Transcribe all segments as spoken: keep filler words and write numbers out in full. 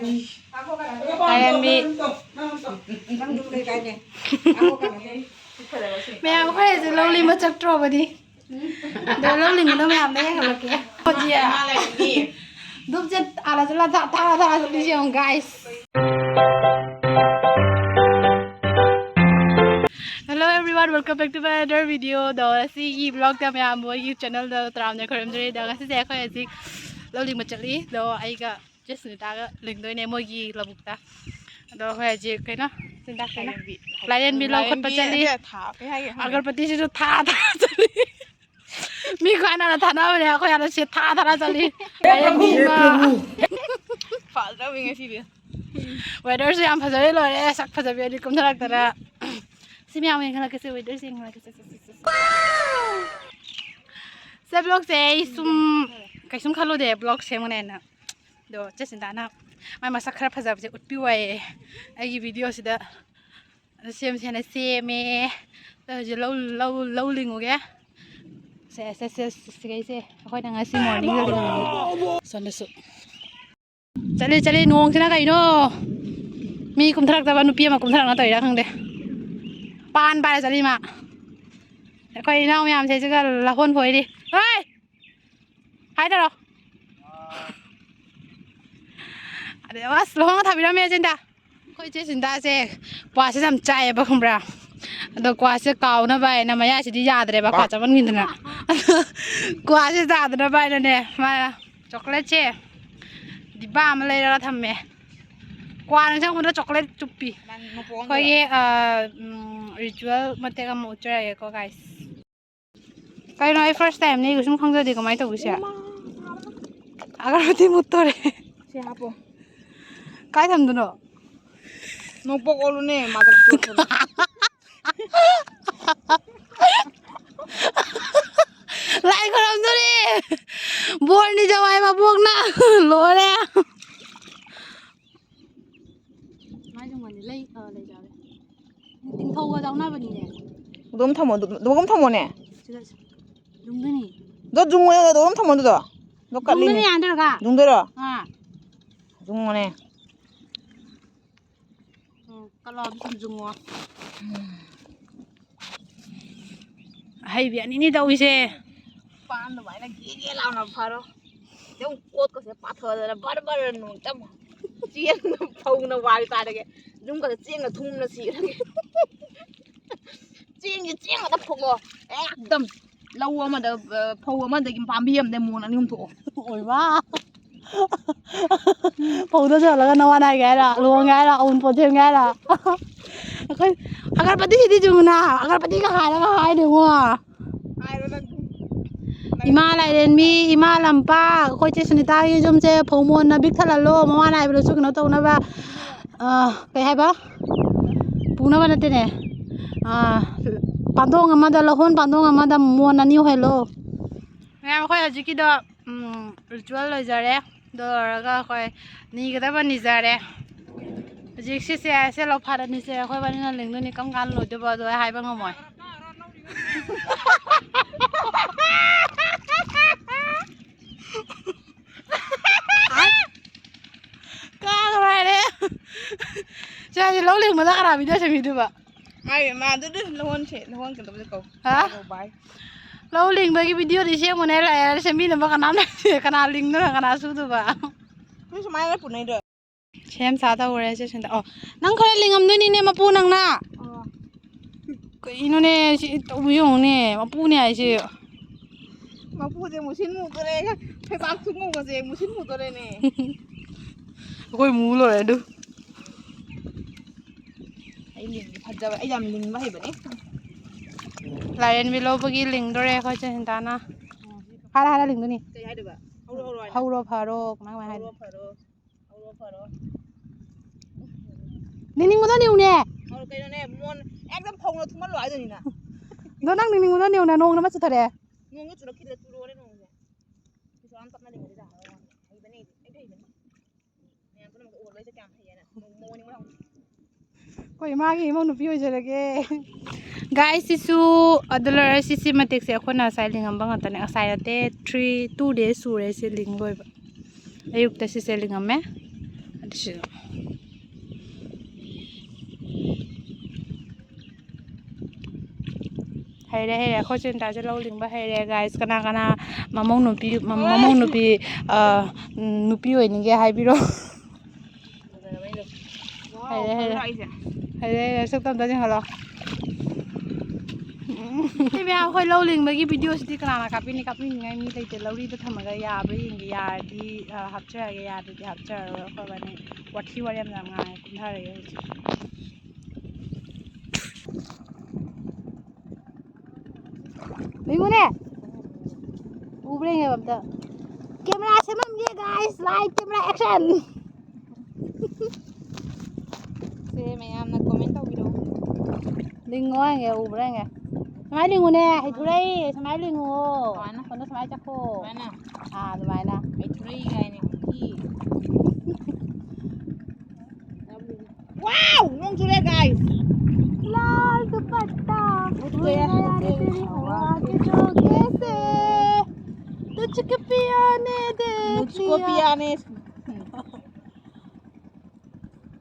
ꯂꯥꯏꯔꯦꯝꯕꯤ꯫ ꯃꯌꯥꯝ ꯑꯩꯈꯣꯏ ꯍꯧꯖꯤꯛ ꯂꯧ ꯂꯤꯡꯕ ꯆꯠꯇ꯭ꯔꯣꯕꯅꯤ? ꯑꯗꯣ ꯂꯧ ꯂꯤꯡꯕꯗꯣ ꯃꯌꯥꯝꯗ ꯌꯦꯡꯍꯜꯂꯛꯀꯦ꯫ ꯍꯧꯖꯤꯛ ꯙꯨꯞꯁꯦ ꯑꯥꯂ ꯆꯠꯂ ꯊꯥ ꯊꯥ ꯊꯥ ꯆꯠꯂꯤꯁꯦ ꯌꯦꯡꯉꯨ, guys꯫ Hello everyone, welcome back to my another video. ꯑꯗꯣ ꯉꯁꯤꯒꯤ vlogꯇ ꯃꯌꯥꯝ ꯃꯣꯏꯒꯤ channelꯗ ꯇꯔꯥꯝꯅ ꯈꯣꯏꯔꯝꯖꯔꯤ꯫ ꯑꯗꯣ ꯉꯁꯤꯁꯦ ꯑꯩꯈꯣꯏ ꯍꯧꯖꯤꯛ ꯂꯧ ꯂꯤꯡꯕ ꯆꯠꯂꯤ꯫ ꯑꯗꯣ ꯑꯩꯒ ꯆꯦ ꯁꯨꯅꯤꯇꯥꯒ ꯂꯤꯡꯗꯣꯏꯅꯦ ꯃꯣꯏꯒꯤ ꯂꯧꯕꯨꯛꯇ꯫ ꯑꯗꯣ ꯑꯩꯈꯣꯏ ꯍꯧꯖꯤꯛ ꯀꯩꯅꯣ, ꯁꯨꯅꯤꯇꯥ ꯀꯩꯅꯣ? ꯂꯥꯏꯔꯦꯟꯕꯤ꯫ ꯂꯥꯏꯔꯦꯟꯕꯤ ꯂꯧ ꯈꯣꯠꯄ ꯂꯥꯏꯔꯦꯟꯕꯤ ꯆꯠꯂꯤ꯫ ꯑꯗꯨ ꯊꯥ-, ꯀꯩ ꯍꯥꯏꯒꯦ ꯈꯪꯗꯦ꯫ ꯑꯒꯔꯕꯇꯤꯁꯤꯁꯨ ꯊꯥ ꯊꯥ ꯆꯠꯂꯤ꯫ ꯃꯤ ꯈ꯭ꯋꯥꯏ ꯅꯥꯟꯅ ꯊꯥꯅꯕꯅꯦ, ꯑꯩꯈꯣꯏ ꯑꯥꯗ ꯁꯦ ꯊꯥ ꯊꯥꯅ ꯆꯠꯂꯤ꯫ ꯂꯥꯏꯔꯦꯟꯕꯤ ꯑꯃ꯫ ꯐꯖꯕꯤ ꯉꯁꯤꯗꯤ꯫ Weatherꯁꯨ ꯌꯥꯝ ꯐꯖꯔꯦ ꯂꯣꯏꯔꯦ, ꯁꯛ ꯐꯖꯕꯤ ꯑꯅꯤ ꯀꯨꯝꯊꯔꯛꯇꯅ꯫ ꯁꯤ ꯃꯌꯥꯝ ꯌꯦꯡꯍꯜꯂꯛꯀꯦꯁꯦ, weatherꯁꯦ ꯌꯦꯡꯍꯜꯂꯛꯀꯦꯁꯦ꯫ ꯁꯦ, vlogꯁꯦ ꯑꯩ ꯁꯨꯝ ꯀꯩꯁꯨꯝ ꯈꯜꯂꯨꯗꯦ vlog ꯁꯦꯝꯒꯅꯦꯅ꯫ ꯑꯗꯣ ꯆꯦ ꯁꯤꯟꯗꯥꯅ ꯃꯥꯏ ꯃꯁꯛ ꯈꯔ ꯐꯖꯕꯁꯦ ꯎꯠꯄꯤꯌꯨ ꯍꯥꯏꯌꯦ ꯑꯩꯒꯤ videoꯁꯤꯗ꯫ ꯑꯗꯨ ꯁꯦꯝꯁꯦꯅ ꯁꯦꯝꯃꯦ꯫ ꯑꯗꯣ ꯍꯧꯖꯤꯛ ꯂꯧ, ꯂꯧ, ꯂꯧ ꯂꯤꯡꯉꯨꯒꯦ꯫ ꯁꯦ, ꯁꯦ, ꯁꯦ, ꯁꯤꯈꯩꯁꯦ ꯑꯩꯈꯣꯏꯅ ꯉꯁꯤ morningꯗ ꯂꯤꯡꯉꯨꯒꯦ꯫ ꯁꯣꯝꯗꯁꯨ꯫ ꯆꯠꯂꯤ, ꯆꯠꯂꯤ, ꯅꯣꯡꯁꯤꯅ ꯀꯩꯅꯣ? ꯃꯤ ꯀꯨꯝꯊꯔꯛꯇꯕ ꯅꯨꯄꯤ ꯑꯃ ꯀꯨꯝꯊꯔꯛꯅ ꯇꯧꯔꯤꯔꯥ ꯈꯪꯗꯦ꯫ ꯄꯥꯟ ꯄꯥꯏꯔ ꯆꯠꯂꯤ ꯃꯥ꯫ ꯑꯩꯈꯣꯏ ꯏꯅꯥꯎ ꯃꯌꯥꯝꯁꯦ ꯁꯤꯒ ꯂꯧꯍꯣꯟ ꯐꯣꯏꯔꯤ꯫ ꯍꯣꯏ! ꯍꯥꯏ ꯇꯧꯔꯣ꯫ ꯑꯗꯩ ꯑꯁ, ꯂꯨꯍꯣꯡꯕ ꯊꯥꯕꯤꯔꯝꯃꯦ ꯆꯤꯟꯗ꯫ ꯑꯩꯈꯣꯏ ꯏꯆꯦ ꯆꯤꯟꯗꯥꯁꯦ ꯀ꯭ꯋꯥꯁꯦ ꯌꯥꯝ ꯆꯥꯏꯌꯦꯕ, ꯈꯪꯕ꯭ꯔꯥ? ꯑꯗꯣ ꯀ꯭ꯋꯥꯁꯦ ꯀꯥꯎꯅꯕ ꯍꯥꯏꯅ ꯃꯌꯥꯁꯤꯗꯤ ꯌꯥꯗ꯭ꯔꯦꯕ, ꯀ꯭ꯋꯥ ꯆꯥꯃꯟꯈꯤꯗꯅ꯫ ꯑꯗꯣ ꯀ꯭ꯋꯥꯁꯦ ꯆꯥꯗꯅꯕ ꯍꯥꯏꯅꯅꯦ, ꯃꯥ ꯆꯣꯀ꯭ꯂꯦꯠꯁꯦ ꯗꯤꯕꯥ ꯑꯃ ꯂꯩꯔꯒ ꯊꯝꯃꯦ꯫ ꯀ꯭ꯋꯥ ꯅꯤꯡꯁꯤꯡꯕꯗ ꯆꯣꯀ꯭ꯂꯦꯠ ꯆꯨꯞꯄꯤ꯫ ꯃꯥ ꯅꯣꯡꯄꯣꯛ ꯑꯣꯟꯗꯣꯏꯔꯣ? ꯑꯩꯈꯣꯏꯒꯤ, ꯑ, ꯎꯝ, ritual ꯃꯇꯦꯛ ꯑꯃ ꯎꯠꯆꯔꯒꯦꯀꯣ, guys꯫ ꯀꯩꯅꯣ, ꯑꯩ first timeꯅꯦ, ꯑꯩꯒ ꯁꯨꯝ ꯈꯪꯖꯗꯦ ꯀꯃꯥꯏꯅ ꯇꯧꯒꯦ ꯁꯦ? ꯑꯒꯔꯕꯇꯤ ꯃꯨꯠꯇꯣꯔꯦ꯫ ꯁꯤ ꯍꯥꯞꯄꯣ꯫ ꯀꯥꯏ ꯊꯝꯗꯣꯏꯅꯣ? ꯅꯣꯡꯄꯣꯛ ꯑꯣꯜꯂꯨꯅꯦ, mother ꯆꯣꯠꯄꯗꯣ꯫ ꯂꯥꯏ ꯈꯨꯔꯨꯝꯗꯣꯔꯦ꯫ ꯕꯣꯔ ꯅꯤꯖꯧ ꯍꯥꯏ ꯃꯕꯣꯛꯅ꯫ ꯂꯣꯏꯔꯦ꯫ ꯃꯥꯏ ꯖꯨꯡꯒꯜꯗꯤ ꯂꯩ, ꯑ, ꯂꯩ ꯆꯥꯔꯦ꯫ ꯇꯤꯡꯊꯧꯒ ꯌꯥꯎꯅꯕꯅꯤꯅꯦ꯫ ꯑꯗꯨꯝ ꯊꯝꯃꯣ, ꯑꯗꯨ, ꯑꯗꯨꯝ ꯊꯝꯃꯣꯅꯦ꯫ ꯁꯤꯗ ꯌꯨꯡꯗꯣꯏꯅꯤ꯫ ꯑꯗꯣ ꯖꯨꯡꯉꯣꯅꯦ, ꯑꯗꯨꯝ ꯊꯝꯃꯣ ꯑꯗꯨꯗꯣ꯫ ꯑꯗꯣ ꯀꯠꯂꯤ꯫ ꯌꯨꯡꯗꯣꯏꯅꯤ ꯌꯥꯗ꯭ꯔꯒ? ꯌꯨꯡꯗꯣꯏꯔꯣ? ꯑꯥ꯫ ꯖꯨꯡꯉꯣꯅꯦ꯫ ꯂꯥꯎꯕ ꯁꯨꯝ ꯌꯨꯡꯉꯣ꯫ ꯑꯍꯩꯕꯤ ꯑꯅꯤꯅꯤ ꯇꯧꯔꯤꯁꯦ꯫ ꯄꯥꯟ ꯑꯗꯨꯃꯥꯏꯅ ꯒꯦ ꯒꯦ ꯂꯥꯎꯅ ꯐꯔꯣ꯫ ꯑꯗꯨꯝ ꯀꯣꯠꯀꯁꯦ ꯄꯥꯊꯗꯅ ꯕꯔ ꯕꯔ ꯅꯣꯡ ꯆꯝ ꯆꯦꯡꯅ ꯐꯧꯅ ꯋꯥꯏ ꯇꯥꯔꯒꯦ꯫ ꯌꯨꯝꯒꯁꯦ ꯆꯦꯡꯅ ꯊꯨꯝꯅ ꯁꯤꯔꯒꯦ꯫ ꯆꯦꯡꯒꯤ ꯆꯦꯡ ꯉꯥꯛꯇ ꯐꯨꯛꯂꯣ꯫ ꯑꯦꯛꯗꯝ ꯂꯧ ꯑꯃꯗ, ꯑ, ꯐꯧ ꯑꯃꯗꯒꯤ ꯄꯥꯝꯕꯤ ꯑꯃꯗ ꯃꯣꯟ ꯑꯅꯤ ꯑꯍꯨꯝ ꯊꯣꯛꯑꯣ꯫ ꯑꯣꯏꯃꯥ꯫ ꯐꯧꯗꯣ ꯌꯣꯜꯂꯒ ꯅꯋꯥ ꯅꯥꯏꯒꯦ ꯍꯥꯏꯔꯣ? ꯂꯨꯍꯣꯡꯒꯦ ꯍꯥꯏꯔꯣ? ꯑꯎꯟꯄꯣꯠ ꯁꯦꯝꯒꯦ ꯍꯥꯏꯔꯣ? ꯑꯩꯈꯣꯏ ꯑꯒꯔꯕꯇꯤꯁꯤꯗꯤ ꯆꯨꯝꯅ ꯑꯒꯔꯕꯇꯤꯒ ꯍꯥꯏꯔꯒ ꯍꯥꯏꯗꯦꯉꯣ꯫ ꯍꯥꯏꯔꯣ ꯅꯪ꯫ ꯏꯃꯥ ꯂꯥꯏꯔꯦꯟꯕꯤ, ꯏꯃꯥ ꯂꯝꯄꯥꯛ, ꯑꯩꯈꯣꯏ ꯆꯦ ꯁꯨꯅꯤꯇꯥꯒꯤ ꯌꯨꯝꯁꯦ ꯐꯧ ꯃꯣꯟꯅ ꯄꯤꯛ ꯊꯜꯍꯜꯂꯣ, ꯃꯋꯥ ꯅꯥꯏꯕꯗꯁꯨ ꯀꯩꯅꯣ ꯇꯧꯅꯕ꯫ ꯑ, ꯀꯩ ꯍꯥꯏꯕ? ꯄꯨꯅꯕ ꯅꯠꯇꯦꯅꯦ꯫ ꯑ, ꯄꯥꯟꯗꯣꯡ ꯑꯃꯗ, ꯂꯧꯍꯣꯟ ꯄꯥꯟꯗꯣꯡ ꯑꯃꯗ ꯃꯣꯟ ꯑꯅꯤ ꯑꯣꯏꯍꯜꯂꯣ꯫ ꯃꯌꯥꯝ, ꯑꯩꯈꯣꯏ ꯍꯧꯖꯤꯛꯀꯤꯗꯣ, ꯎꯝ, ꯔꯤꯆꯨꯋꯦꯜ ꯂꯣꯏꯖꯔꯦ꯫ ꯑꯗꯨ ꯂꯣꯏꯔꯒ ꯑꯩꯈꯣꯏ ꯅꯤꯒꯗꯕ ꯅꯤꯖꯔꯦ꯫ ꯍꯧꯖꯤꯛ ꯁꯤꯁꯦ, ꯁꯦ ꯂꯧꯐꯥꯠ ꯑꯅꯤꯁꯦ ꯑꯩꯈꯣꯏ ꯕꯥꯅꯤꯅ ꯂꯦꯡꯗꯣꯏꯅꯤ꯫ ꯀꯔꯝ ꯀꯥꯟꯗ ꯂꯣꯏꯗꯣꯏꯕ ꯑꯗꯣ ꯑꯩ ꯍꯥꯏꯕ ꯉꯝꯃꯣꯏ꯫ ꯀꯥꯡ ꯍꯥꯏꯔꯦ꯫ ꯁꯦ, ꯁꯦ, ꯂꯧ ꯂꯤꯡꯕꯗ ꯀꯅꯥ ꯚꯤꯗꯤꯑꯣ ꯁꯦꯝꯕꯤꯗꯣꯏꯕ? ꯍꯥꯏ, ꯃꯥ ꯑꯗꯨꯗꯤ ꯂꯧꯍꯣꯟꯁꯦ, ꯂꯧꯍꯣꯟ ꯀꯩꯗꯧꯕꯗ ꯀꯧ? ꯍꯥ? ꯀꯧ ꯚꯥꯏ꯫ ꯂꯧ ꯂꯤꯡꯕꯒꯤ ꯚꯤꯗꯤꯑꯣꯗꯤ ꯁꯦꯝꯃꯨꯅꯦ, ꯂꯥꯛꯑꯦ, ꯁꯦꯝꯕꯤꯅꯕ ꯀꯅꯥꯝ ꯂꯩꯇꯦ꯫ ꯀꯅꯥ ꯂꯤꯡꯗꯣꯏꯅꯣ, ꯀꯅꯥ ꯁꯨꯗꯣꯏꯕ? ꯅꯣꯏ ꯁꯨꯃꯥꯏꯅ ꯄꯨꯅꯩꯗꯣ꯫ ꯁꯦꯝ ꯁꯥ ꯇꯧꯔꯦ ꯁꯦ ꯁꯤꯗ꯫ ꯑꯣ, ꯅꯪ ꯈꯔ ꯂꯤꯡꯉꯝꯗꯣꯏꯅꯤꯅꯦ, ꯃꯄꯨ ꯅꯪꯅ꯫ ꯑꯣ꯫ ꯀꯩꯅꯣꯅꯦ, ꯁꯤ ꯇꯧꯕ ꯌꯦꯡꯉꯨꯅꯦ, ꯃꯄꯨꯅꯦ ꯍꯥꯏꯁꯦ꯫ ꯃꯄꯨꯁꯦ ꯃꯨꯁꯤꯟ ꯃꯨꯗꯣꯔꯦ, ꯐꯩꯕꯥꯛ ꯁꯨꯡꯉꯨꯕꯁꯦ ꯃꯨꯁꯤꯟ ꯃꯨꯗꯣꯔꯦꯅꯦ꯫ ꯑꯩꯈꯣꯏ ꯃꯨ ꯂꯣꯏꯔꯦ ꯑꯗꯨ꯫ ꯑꯩ ꯂꯤꯡꯕ ꯐꯖꯕ, ꯑꯩ ꯌꯥꯝ ꯂꯤꯡꯕ ꯍꯩꯕꯅꯦ꯫ ꯂꯥꯏꯔꯦꯟꯕꯤ ꯂꯧꯕꯒꯤ ꯂꯤꯡꯗꯣꯔꯦ ꯑꯩꯈꯣꯏ ꯆꯦ ꯁꯤꯟꯇꯥꯅ꯫ ꯍꯥꯏꯔ ꯍꯥꯏꯔ ꯂꯤꯡꯗꯣꯏꯅꯤ꯫ ꯀꯩ ꯍꯥꯏꯗꯣꯏꯕ? ꯍꯧꯔꯣ, ꯍꯧꯔꯣ ꯍꯥꯏꯅ꯫ ꯍꯧꯔꯣ ꯐꯔꯣ, ꯀꯃꯥꯏ ꯀꯃꯥꯏ ꯍꯥꯏꯅꯤ? ꯍꯧꯔꯣ ꯐꯔꯣ꯫ ꯍꯧꯔꯣ ꯐꯔꯣ꯫ ꯅꯤꯡꯅꯤꯡꯕꯗꯣ ꯅꯤꯌꯨꯅꯦ꯫ ꯍꯧꯔꯣ ꯀꯩꯅꯣꯅꯦ, ꯃꯣꯟ ꯑꯦꯛꯗꯝ ꯐꯧꯅ ꯊꯨꯝꯍꯜꯂꯣ ꯍꯥꯏꯗꯣꯏꯅꯤꯅ꯫ ꯑꯗꯣ ꯅꯪ ꯅꯤꯡꯅꯤꯡꯕꯗꯣ ꯅꯤꯌꯨꯅꯦ, ꯅꯣꯡꯅ ꯑꯃ ꯆꯨꯊꯔꯛꯑꯦ꯫ ꯅꯣꯡꯁꯨ ꯆꯨꯔꯛꯈꯤꯗ꯭ꯔꯦ, ꯆꯨꯔꯣꯔꯦ ꯅꯣꯡꯁꯦ꯫ ꯀꯩꯁꯨ ꯌꯥꯝ ꯇꯞꯅ ꯂꯤꯡꯕꯗꯤ ꯌꯥꯔꯣꯏ꯫ ꯍꯩꯕꯅꯦ ꯑꯩꯗꯤ, ꯑꯩꯗꯤ ꯍꯩꯕꯅꯦ꯫ ꯃꯌꯥꯝ ꯄꯨꯝꯅꯃꯛꯇ ꯎꯍꯜꯂꯣꯏꯁꯦ ꯀꯌꯥꯝ ꯍꯩꯌꯦꯅ꯫ ꯃꯣ-, ꯃꯣ ꯑꯅꯤ ꯃꯣ ꯑꯍꯨꯝ꯫ ꯑꯩꯈꯣꯏ ꯏꯃꯥꯒꯤ ꯏꯃꯧ ꯅꯨꯄꯤ ꯑꯣꯏꯖꯔꯒꯦ꯫ ꯒꯥꯏꯁ, ꯁꯤꯁꯨ ꯑꯗꯨ ꯂꯣꯏꯔ ꯁꯤꯁꯤ ꯃꯇꯦꯛꯁꯦ ꯑꯩꯈꯣꯏꯅ ꯉꯁꯥꯏ ꯂꯤꯡꯉꯝꯕ ꯉꯥꯛꯇꯅꯦ꯫ ꯉꯁꯥꯏ ꯅꯠꯇꯦ, three, two days ꯁꯨꯔꯦ ꯁꯤ ꯂꯤꯡ ꯂꯣꯏꯕ꯫ ꯑꯌꯨꯛꯇ ꯁꯤꯁꯦ ꯂꯤꯡꯉꯝꯃꯦ꯫ ꯑꯗꯨꯁꯨ ꯍꯩꯔꯦ, ꯍꯩꯔꯦ꯫ ꯑꯩꯈꯣꯏ ꯆꯦꯟꯇꯥꯁꯦ ꯂꯧ ꯂꯤꯡꯕ ꯍꯩꯔꯦ, guys꯫ ꯀꯅꯥ ꯀꯅꯥ ꯃꯃꯧ ꯅꯨꯄꯤ, ꯃ-, ꯃꯃꯧ ꯅꯨꯄꯤ, ꯑ, ꯎꯝ, ꯅꯨꯄꯤ ꯑꯣꯏꯅꯤꯡꯒꯦ ꯍꯥꯏꯕꯤꯔꯣ꯫ ꯍꯩꯔꯦ, ꯍꯩꯔꯦ꯫ ꯍꯩꯔꯦ, ꯍꯩꯔꯦ꯫ ꯁꯛꯇꯝ ꯑꯝꯇ ꯌꯦꯡꯍꯜꯂꯣ꯫ ꯁꯤ ꯃꯌꯥꯝ ꯑꯩꯈꯣꯏ ꯂꯧ ꯂꯤꯡꯕꯒꯤ videoꯁꯤꯗꯤ ꯀꯅꯥꯅ ꯀꯥꯞꯄꯤꯅꯤ? ꯀꯥꯞꯄꯤꯅꯤꯡꯉꯥꯏ ꯃꯤ ꯂꯩꯇꯦ꯫ ꯂꯧꯔꯤꯗ ꯊꯝꯃꯒ ꯌꯥꯕ꯭ꯔꯥ ꯌꯦꯡꯒꯦ꯫ ꯌꯥꯔꯗꯤ, ꯑ, ꯍꯥꯞꯆꯔꯒꯦ, ꯌꯥꯗ꯭ꯔꯗꯤ ꯍꯥꯞꯆꯔꯔꯣꯏ꯫ ꯑꯩꯈꯣꯏ ꯋꯥꯊꯤ ꯋꯥꯔꯦꯝ ꯌꯥꯝ ꯉꯥꯡꯉꯦ꯫ ꯀꯨꯝꯊꯔꯒꯦ ꯍꯧꯖꯤꯛ꯫ ꯌꯦꯡꯉꯨꯅꯦ꯫ ꯎꯕ꯭ꯔꯥ ꯌꯦꯡꯉꯦꯕ ꯑꯝꯇ꯫ Camera ꯁꯦꯝꯃꯝꯒꯦ, guys꯫ Light, camera, action꯫ ꯁꯦ, ꯃꯌꯥꯝꯅ comment ꯇꯧꯕꯤꯔꯛꯑꯣ꯫ ꯂꯤꯡꯉꯣ ꯌꯦꯡꯒꯦ, ꯎꯕ꯭ꯔꯥ ꯌꯦꯡꯒꯦ꯫ ꯁꯨꯃꯥꯏꯅ ꯂꯤꯡꯉꯨꯅꯦ, ꯍꯩꯊꯨꯔꯩ, ꯁꯨꯃꯥꯏꯅ ꯂꯤꯡꯉꯣ꯫ ꯀꯃꯥꯏꯅ? ꯁꯣꯝꯗ ꯁꯨꯃꯥꯏꯅ ꯆꯠꯈꯣ꯫ ꯁꯨꯃꯥꯏꯅ? ꯑꯥ, ꯑꯗꯨꯃꯥꯏꯅ꯫ ꯍꯩꯊꯨꯔꯩ ꯀꯥꯏꯅ ꯀꯨꯀꯤ꯫ Wow! ꯅꯣꯡ ꯆꯨꯔꯦ, guys꯫ लाल दुपट्टा, भूत गया। उड़ना यार तेरी हवा के झोंके से, तुझको पिया ने देख मुझको लिया। पिया ने,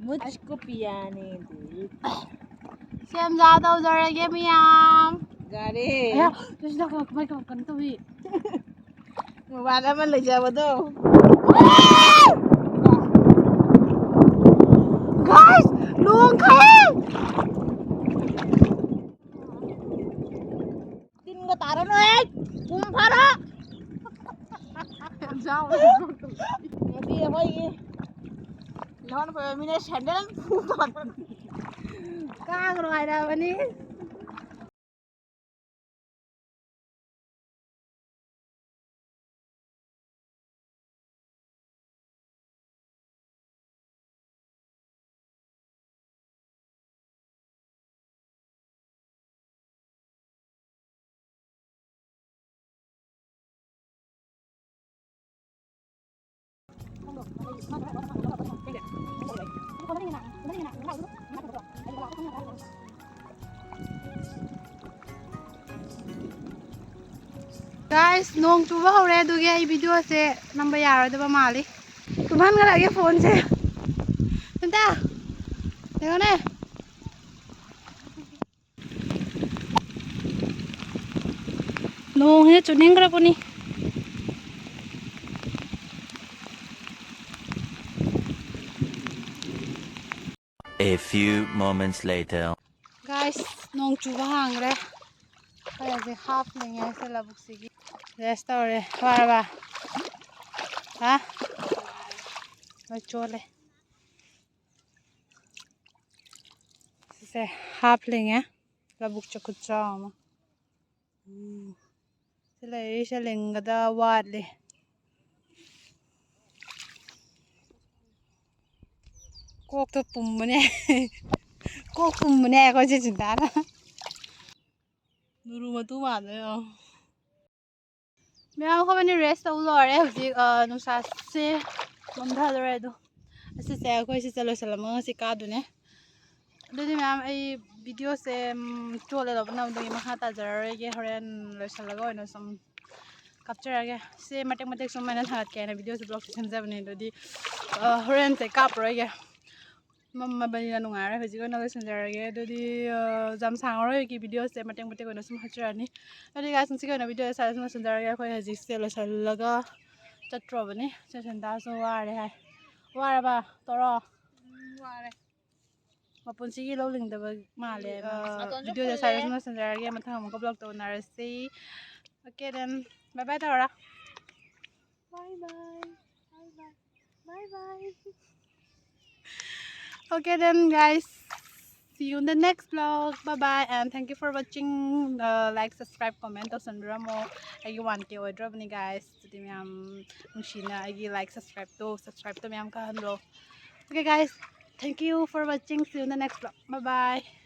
मुझको पिया ने देख। ꯁꯦꯝꯖꯥ ꯇꯧꯖꯔꯒꯦ ꯃꯌꯥꯝ꯫ ꯌꯥꯔꯦ꯫ ꯑꯌꯥ, ꯁꯤꯗ ꯀꯃꯥꯏ, ꯀꯃꯥꯏ, ꯀꯩꯅꯣ ꯇꯧꯏ? ꯃꯣꯕꯥꯏꯜ ꯑꯃ ꯂꯩꯖꯕꯗꯣ꯫ Guys, ꯂꯣꯡꯈ꯭ꯔꯦ꯫ ꯇꯤꯟꯒ ꯇꯥꯔꯅꯨꯍꯦ꯫ ꯄꯨꯡ ꯐꯥꯔꯣ꯫ ꯉꯁꯤ ꯑꯩꯈꯣꯏꯒꯤ ꯂꯧꯍꯣꯟ ꯈꯣꯏꯕ ꯃꯤꯅ ꯁꯦꯟꯗꯜ ꯄꯨ ꯇꯧꯔꯛꯇꯅ꯫ ꯀꯥꯡ ꯅꯨꯡꯉꯥꯏꯔꯕꯅꯤ꯫ Guys, ꯅꯣꯡ ꯆꯨꯕ ꯍꯧꯔꯦ, ꯑꯗꯨꯒꯤ ꯑꯩ videoꯁꯦ ꯅꯝꯕ ꯌꯥꯔꯣꯏꯗꯕ ꯃꯥꯜꯂꯤ꯫ ꯇꯨꯝꯍꯟꯈ꯭ꯔꯒꯦ phoneꯁꯦ꯫ ꯁꯤꯟꯇ, ꯌꯦꯡꯉꯨꯅꯦ꯫ ꯅꯣꯡꯁꯤꯅ ꯆꯨꯅꯤꯡꯈ꯭ꯔꯕꯅꯤ꯫ A few moments later. Guys, ꯅꯣꯡ ꯆꯨꯕ ꯍꯥꯡꯈ꯭ꯔꯦ꯫ ꯑꯩꯈꯣꯏ ꯍꯧꯖꯤꯛ ꯍꯥꯞ ꯂꯤꯡꯉꯦ ꯁꯤ ꯂꯧꯕꯨꯛꯁꯤꯒꯤ꯫ Rest ꯇꯧꯔꯦ꯫ ꯋꯥꯔꯕ? ꯍꯥ? ꯂꯣꯏ ꯆꯣꯠꯂꯦ꯫ ꯁꯤꯁꯦ ꯍꯥꯞ ꯂꯤꯡꯉꯦ꯫ ꯂꯧꯕꯨꯛꯁꯦ ꯈꯨꯠꯆꯥꯎ ꯑꯃ꯫ ꯎꯝ꯫ ꯁꯤ ꯂꯩꯔꯤꯁꯦ ꯂꯤꯡꯒꯗ ꯋꯥꯠꯂꯤ꯫ ꯀꯣꯛꯇ ꯄꯨꯝꯕꯅꯦ꯫ ꯀꯣꯛ ꯄꯨꯝꯕꯅꯦ ꯑꯩꯈꯣꯏ ꯆꯦ ꯆꯤꯟꯇꯥꯅ꯫ ꯅꯨꯔꯨ ꯃꯇꯨ ꯃꯥꯟꯕ ꯌꯦꯡꯉꯣ꯫ ꯃꯌꯥꯝ ꯑꯩꯈꯣꯏꯕꯥꯅꯤ rest ꯇꯧ ꯂꯣꯏꯔꯦ꯫ ꯍꯧꯖꯤꯛ, ꯑ, ꯅꯨꯡꯁꯥꯁꯦ ꯃꯝꯊꯗꯣꯔꯦ ꯑꯗꯣ꯫ ꯑꯁꯤꯁꯦ ꯑꯩꯈꯣꯏ ꯁꯤꯁꯦ ꯂꯣꯏꯁꯤꯜꯂꯝꯃꯒ ꯉꯁꯤ ꯀꯥꯗꯨꯅꯦ꯫ ꯑꯗꯨꯗꯤ ꯃꯌꯥꯝ ꯑꯩ videoꯁꯦ, ꯎꯝ, ꯆꯣꯠꯂꯦ ꯇꯧꯕ ꯅꯝꯕꯗꯒꯤ ꯃꯈꯥ ꯇꯥꯖꯔꯔꯣꯏꯒꯦ꯫ ꯍꯣꯔꯦꯟ ꯂꯣꯏꯁꯤꯜꯂꯒ ꯑꯣꯏꯅ ꯁꯨꯝ ꯀꯥꯞꯆꯔꯛꯑꯒꯦ꯫ ꯁꯦ ꯃꯇꯦꯛ ꯃꯇꯦꯛ ꯁꯨꯝ ꯑꯩꯅ ꯊꯥꯒꯠꯀꯦ ꯍꯥꯏꯅ videoꯁꯦ vlogꯁꯦ ꯁꯦꯝꯖꯕꯅꯦ꯫ ꯑꯗꯨꯗꯤ, ꯑ, ꯍꯣꯔꯦꯟꯁꯦ ꯀꯥꯞꯄꯔꯣꯏꯒꯦ꯫ ꯃꯝꯃꯕꯅꯤꯅ ꯅꯨꯡꯉꯥꯏꯔꯣꯏ꯫ ꯍꯧꯖꯤꯛ ꯑꯣꯏꯅ ꯂꯣꯏꯁꯤꯟꯖꯔꯒꯦ꯫ ꯑꯗꯨꯗꯤ, ꯑ, ꯌꯥꯝ ꯁꯥꯡꯉꯔꯣꯏ ꯑꯩꯒꯤ videoꯁꯦ ꯃꯇꯦꯛ ꯃꯇꯦꯛ ꯑꯣꯏꯅ ꯁꯨꯝ ꯍꯥꯞꯆꯔꯛꯑꯅꯤ꯫ ꯑꯗꯨꯗꯤ guys, ꯉꯁꯤꯒꯤ ꯑꯣꯏꯅ videoꯁꯦ ꯁ꯭ꯋꯥꯏꯗ ꯁꯨꯝ ꯂꯣꯏꯁꯤꯟꯖꯔꯒꯦ꯫ ꯑꯩꯈꯣꯏ ꯍꯧꯖꯤꯛꯁꯦ ꯂꯣꯏꯁꯤꯜꯂꯒ ꯆꯠꯇ꯭ꯔꯣꯕꯅꯤ꯫ ꯆꯦ ꯁꯟꯇꯥꯁꯨ ꯋꯥꯔꯦ ꯍꯥꯏ꯫ ꯋꯥꯔꯕ? ꯇꯧꯔꯣ꯫ ꯎꯝ, ꯋꯥꯔꯦ꯫ ꯃꯄꯨꯟꯁꯤꯒꯤ ꯂꯧ ꯂꯤꯡꯗꯕ ꯃꯥꯜꯂꯦ꯫ ꯎꯝ, ꯑ, ꯅꯥꯇꯣꯟꯁꯨ videoꯁꯦ ꯁ꯭ꯋꯥꯏꯗ ꯐꯨꯜꯂꯦ꯫ ꯁꯨꯝ ꯂꯣꯏꯁꯤꯟꯖꯔꯒꯦ꯫ ꯃꯊꯪ ꯑꯃꯨꯛꯀ vlogꯇ ꯎꯅꯔꯁꯤ꯫ Okay then, bye bye ꯇꯧꯔꯣ꯫ Bye bye. Bye bye. Bye bye. Okay then, guys. See you in the next vlog. Bye bye and thank you for watching. Uh, like, subscribe, comment ꯇꯧꯁꯟꯕꯤꯔꯝꯃꯣ꯫ ꯑꯩꯒꯤ one K ꯑꯣꯏꯗ꯭ꯔꯕꯅꯤ, guys꯫ ꯑꯗꯨꯗꯤ ꯃꯌꯥꯝ ꯅꯨꯡꯁꯤꯅ ꯑꯩꯒꯤ like, subscribeꯇꯣ, subscribeꯇꯣ ꯃꯌꯥꯝ ꯀꯥꯍꯟꯂꯣ꯫ Okay, guys. Thank you for watching. See you in the next vlog. Bye bye.